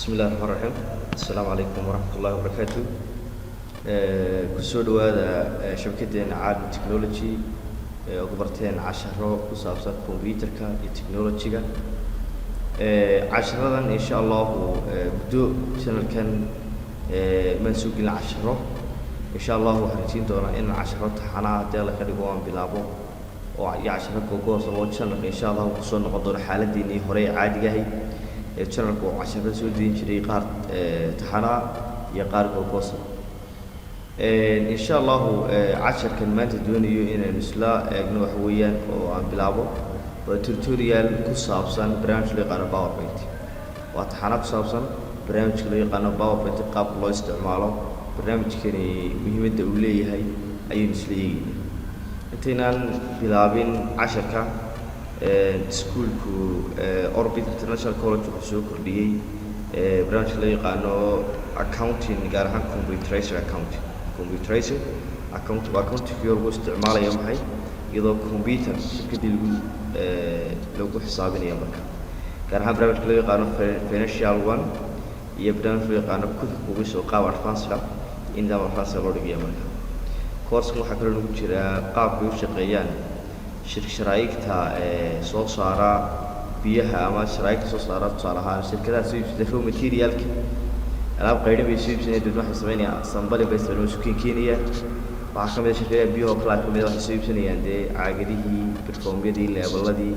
Bismi illahi raxmaan raxiim. Assalaamu calaykum waraxmat ullahi wabarakaatu. Kusoo dhawaada shabakadeena Caalami Technology ee ugu barteen casharo ku saabsan computerka iyo technology-ga. Casharadan, insha Allahu, muddo channelkan maan soo gelin casharo. Insha Allahu waxaan rajeyn doonaa inaan casharo taxanaha, haddii Alla ka dhigo, aan bilaabo oo iyo casharo gogoos oo channelka insha Allahu kusoo noqon doono xaaladeenii hore ee caadiga ahayd ee channelka uu casharo soo deyin jiray, qaar taxanaa iyo qaar gogoosa, insha Allahu. Casharkan maanta doonayo inaynu isla eegno waxa weeyaan oo aan bilaabo waa tutorial ku saabsan barnaamij loo yaqaano PowerPoint. Waa taxana ku saabsan barnaamijka loo yaqaano PowerPoint, qaabka loo isticmaalo barnaamijkani, muhiimadda uu leeyahay ayaynu isla eegeyna. Intaynaan bilaabin casharka, iskuulku Orbit International College wuxuu soo kordhiyey barnaamijka loo yaqaano accounting, gaar ahaan computerized accounting. Computerized accounting waa accountingkii lagu isticmaalayo maxay? Iyadoo computer shirkadii lagu xisaabinayo. Marka gaar ahaan barnaamijka loo yaqaano Financial One iyo barnaamijka loo yaqaano QuickBooks oo qaab advanced ah, in nidaam advanced loo dhigayo. Marka coursekan waxaa kaloo nagu jiraa qaabkay u shaqeeyaan sharaa'igta soo saara biyaha ama sharaa'igta soo saara, tusaale ahaan, shirkadaha soo iibsada raw materialka. Alaab qaydhin bay soo iibsanayaan, dad waxay sameynayaan assembly bay sameynayaan, isu keenkeenayaan. Waxaa ka mid ah shirkadaha biyaha oo kale ka mid ah, waxay soo iibsanayaan dee caagadihii, preformyadii, labeladii,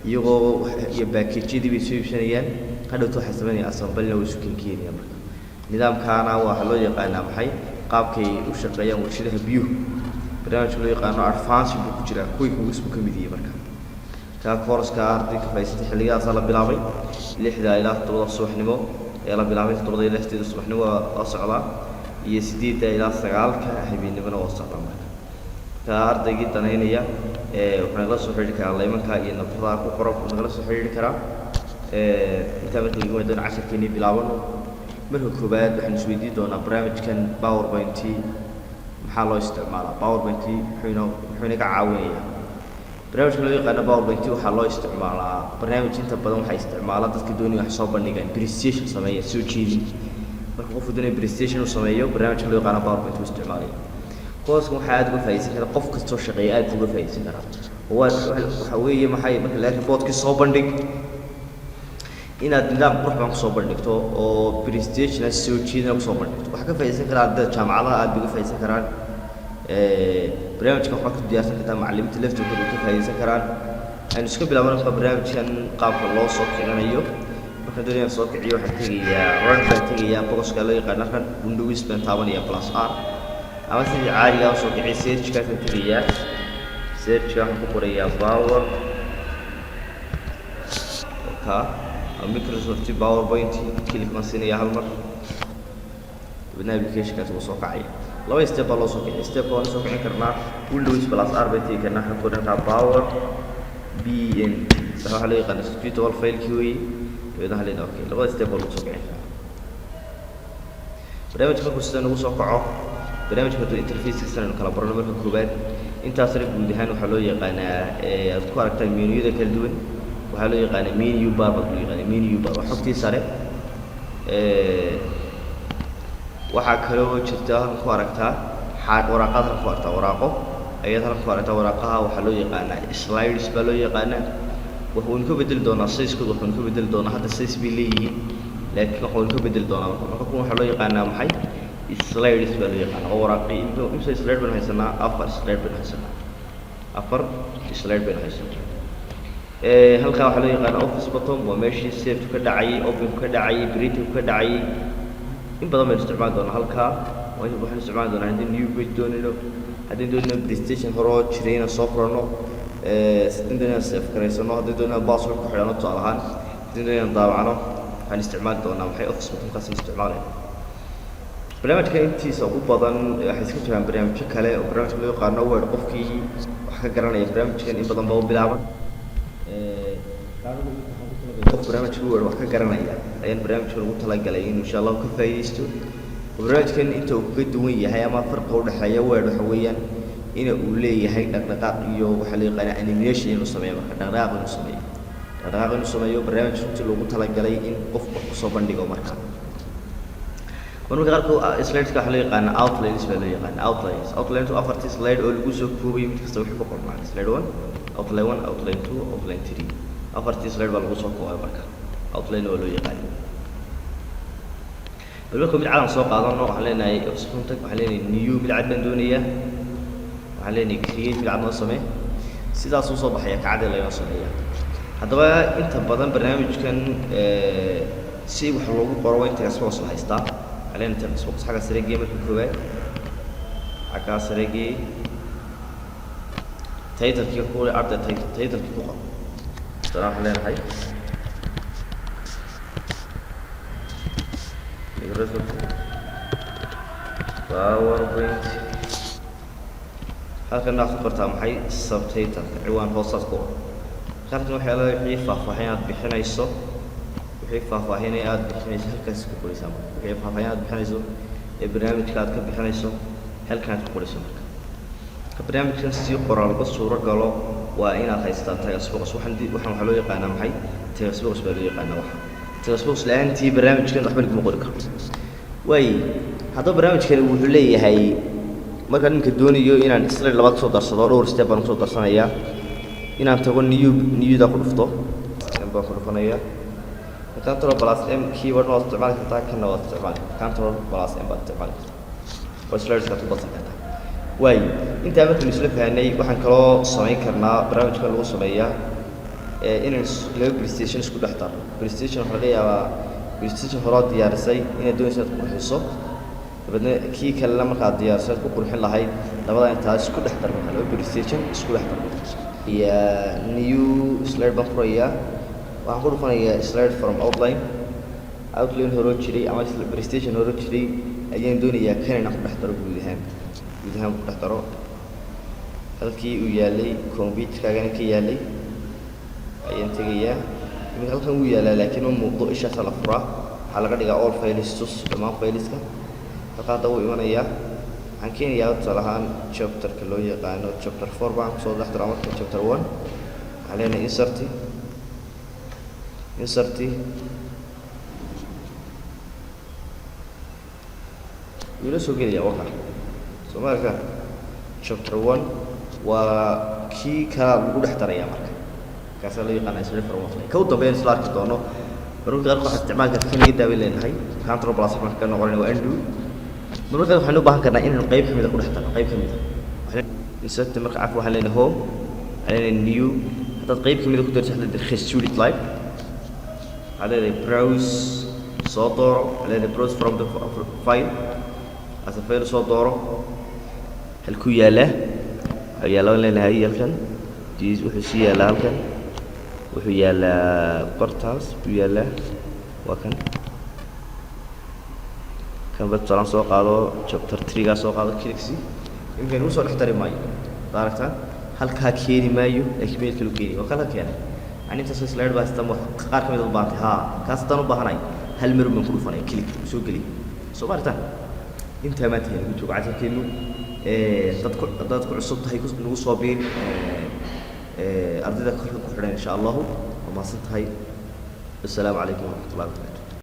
iyagoo iyo packageyadii bay soo iibsanayaan. Hadhowta waxay sameynayaan assemblyna, way isu keenkeenayaan. Marka nidaamkaana waxaa loo yaqaanaa maxay? Qaabkay u shaqeeyaan warshadaha biyuhu. Barnaamijka loo yaqaano advance buu ku jiraa, QuickBooks buu ka mid yahay. Marka kaa courseka arday ka faa'iidsatay, xilligaasaa la bilaabay, 6da ilaa 7da subaxnimo ayaa la bilaabay, 7da ilaa 8da subaxnimo waa socdaa, iyo 8da ilaa 9ka habeennimona waa socdaa. Marka ardaygii danaynaya wuxuu nagala soo xidhiiri karaa laymanka iyo nambarada ku qoran, wuxuu nagala soo xidhiiri karaa. Intaa marka laga waydoon, casharkeenii bilaabano. Marka koowaad waxaan isweydiin doonaa barnaamijkan PowerPoint maxaa loo isticmaalaa? PowerPoint muxuu inaga caawinayaa? Barnaamijka loo yaqaano PowerPoint waxaa loo isticmaalaa, barnaamij inta badan waxaa isticmaala dadka doonaya wax soo bandhigaan, presentation sameeya, soo jeedin. Marka qofku doonaya presentation uu sameeyo, barnaamijka loo yaqaano PowerPoint uu isticmaalaya. Coursekan waxaa aad uga faa'iideysan kara qof kastoo shaqeeya, aad uga faa'iideysan karaa. Waa waxa weeye maxay? Marka la reportkii soo bandhig, inaad nidaam qurux badan kusoo bandhigto oo presentation soo jeedina kusoo bandhigto. Waxaa ka faa'iideysan karaa ardayda jaamacadaha, aad bay uga faa'iideysan karaan. Barnaamijkan waxaad ku diyaarsan kartaa, macallimiinta laftooda way ka faa'iideysan karaan. Aynu iska bilaabno marka barnaamijkan qaabka loo soo kicinayo. Markaan doonayaan soo kiciyo, waxaan tegayaa Run baan tegayaa, boxka loo yaqaano Run. Windows baan taabanaya plus R, ama sidii caadigaa usoo kiciy, searchkaasaan tegayaa. Searchka waxaan ku qorayaa power ka Microsoft PowerPoint, click baan siinaya hal mar, dabeedna applicationkaas wuu soo kacaya. Laba step baa loo soo kiciya. Stepka waan soo kicin karnaa Windows plus R bay tegi karnaa, waxaan ku qoran karnaa power p n t, waxaa loo yaqaana executable filekii weeye. Dabeedna waxaa leedahay okay. Labada step baa lagu soo kicin karaa. Barnaamijka markuu sida nagu soo kaco, barnaamijka hadduu interfacekiisana aynu kala barano. Marka koowaad, intaasna guud ahaan waxaa loo yaqaanaa, aad ku aragtaan menuyada kala duwan, waxaa loo yaqaanaa menu bar baa loo yaqaanaa. Menu bar waa xogtii sare. Waxaa kaloo jirta halkan ku aragtaa waraaqaad, halkan ku aragtaa waraaqo ayaad halkan ku aragtaa. Waraaqaha waxaa loo yaqaanaa slides baa loo yaqaanaa. Waxaynu ka bedeli doonaa sizekooda, waxaynu ka bedeli doonaa, hadda size bay leeyihiin, laakiin waxaynu ka bedeli doonaa. Marka kuwan waxaa loo yaqaanaa maxay? Slides baa loo yaqaanaa oo waraaqi. Imse slide baynu haysanaa? Afar slide baynu haysanaa, afar slide baynu haysanaa. Halkaa waxaa loo yaqaanaa office button, waa meeshii save ka dhacayay, open ka dhacayay, printing ka dhacayay. In badan baynu isticmaali doonaa. Halkaa waxaynu isticmaali doonaa haddii new page doonayno, haddii doonayno presentation hore oo jiray inaan soo furano, haddii doonayno save garaysano, haddii doonayno password ku xidhano, tusaale ahaan, haddii doonayno daabacno, waxaan isticmaali doonaa maxay? Office buttonkaasaan isticmaalayna. Barnaamijka intiisa ugu badan waxay iska jiraan barnaamijyo kale oo barnaamijka loo yaqaano Word. Qofkii wax ka garanaya barnaamijkan in badan baa u bilaaban. Qof barnaamijka Word wax ka garanaya ayaan barnaamijkan ugu talagalay inuu insha Allahu ka faa'iidaysto. Barnaamijkan inta uu kaga duwan yahay ama farqiga udhexeeya Word waxa weeyaan ina uu leeyahay dhaqdhaqaaq iyo waxaa loo yaqaana animation inuu sameeyo. Marka dhaqdhaqaaq inuu sameeyo, Dhaqdhaqaaq inuu sameeyo, barnaamij runtii loogu talagalay in qof wax kusoo bandhigo. Marka marmarka qaarkood slideska waxaa loo yaqaana outlines baa loo yaqaana. Outlines waa afartii slide oo lagu soo koobayo mid kasta wixii ku qornaa: slide one, outline one, outline two, outline three. Afartii slide baa lagu soo koobay, marka outline waa loo yaqaana. Bal marka mid cadan soo qaadano, waxaan leenahay tag, waxaan leenahay new, mid cad baan doonayaa. Waxaan leenahay create, mid cad noo samee. Sidaas uu soo baxaya, kacadee laynoo sameeya. Haddaba inta badan barnaamijkan si wax loogu qoro waa in textbox la haystaa. Waxaan leenahay textbox xagga sare gee. Marka koowaad xaggaa sare gee, titlekii ku arday, titlekii ku qor. Haddana waxaan leenahay Microsoft PowerPoint. Halkan waxaad ku qortaa maxay? Subtitle, ciwaan hoostaad ku qor. Halkan waxyaala wixii faahfaahin aad bixinayso, wixii faahfaahin aad bixinayso halkaas ku qoraysaa. Marka wixii faahfaahin aad bixinayso ee barnaamijka aad ka bixinayso halkan aad ku qorayso. Marka barnaamijkan si qoraalba suuro galo waa inaad haystaa textbox. Waxaan waxaa loo yaqaanaa maxay? Textbox baa loo yaqaanaa. Waxa textbox la-aantii barnaamijkan waxba laguma qori karo. Waay, haddaba barnaamijkani wuxuu leeyahay, markaan iminka doonayo inaan slide labaad kusoo darsado, dhowr step baan kusoo darsanayaa. Inaan tago new, newda ku dhufto, m baan ku dhufanayaa. Control plus m keyboard waad isticmaali kartaa, kanna waad isticmaali kartaa. Control plus m baad isticmaali kartaa oo slideskaad ku darsan kartaa. Waay, intaa markaynu isla fahanay, waxaan kaloo samayn karnaa, barnaamijkan lagu sameeyaa inaan laba presentation isku dhex darno. Presentation waxaa laga yaabaa presentation horaad diyaarisay inaad doonayso inaad qurxiso, dabeedna kii kalena markaad diyaariso aad ku qurxin lahayd. Labada intaa isku dhex dar, marka laba presentation isku dhex darno iyo new slide baan furayaa. Waxaan ku dhufanayaa slide from outline. Outline horoo jiray ama presentation horoo jiray ayaan doonayaa kan inaan ku dhex daro. Guud ahaan ku dhex daro halkii uu yaalay, computerkaagana ka yaalay ayaan tegayaa. Iminka halkan wuu yaalaa, laakiin ma muuqdo. Ishaasaa la furaa, waxaa laga dhigaa all files, tus dhammaan fileska. Halka hadda wuu imanayaa. Waxaan keenayaa tusaale ahaan chapterka loo yaqaano chapter 4 baan kusoo dhex daraa. Marka chapter 1 waxaan leenahay insert, insert. Wuu ila soo gelaya, waka soo ma aragtaan? Chapter 1 waa kii kalaa lagu dhex darayaa. Marka kaasaa loo yaqaana slide from outline. Ka u dambeyn isla arki doono. Mararka qaarkood waxaa isticmaali karta kan, naga daaweyn leenahay control plus marka ka noqonayna waa undo. Mararka qaar waxaynu u baahan karnaa inaynu qayb ka mid a ku dhex darno, qayb ka mid a insert. Marka cafwa, waxaan leenahay home, waxaan leenahay new. Haddaad qayb ka mid a ku darto, waxaad leedahay resume slide, waxaad leedahay browse, soo dooro. Waxaad leedahay browse from the file as a file, soo dooro. Halkuu yaalaa? Waxuu yaallaa waan leenahay halkan. Wuxuu sii yaallaa halkan, wuxuu yaalaa bartaas buu yaallaa, waa kan. Kan ba tusaalaan soo qaado, chapter three-gaa soo qaado, click. Iminka inuu soo dhex dari maayo, ad aragtaan, halkaa keeni maayo, laakiin meel kalu keeni. Waa kala keenay. Yani intaasoo slide baa haystaan, qaar ka mid a u baahantay. Haa, kaas haddaan u baahanay hal mar baan ku dhufanaya, click, soo geliy. Soo ma aragtaan? Intaa maanta nagu joogo casharkeenu. Dad ku haddaad ku cusub tahay, nagu soo biir ardayda kolka ku xidhan, insha Allahu. Waa mahadsan tahay. Assalaamu calaykum waraxmat ullahi wabarakatu.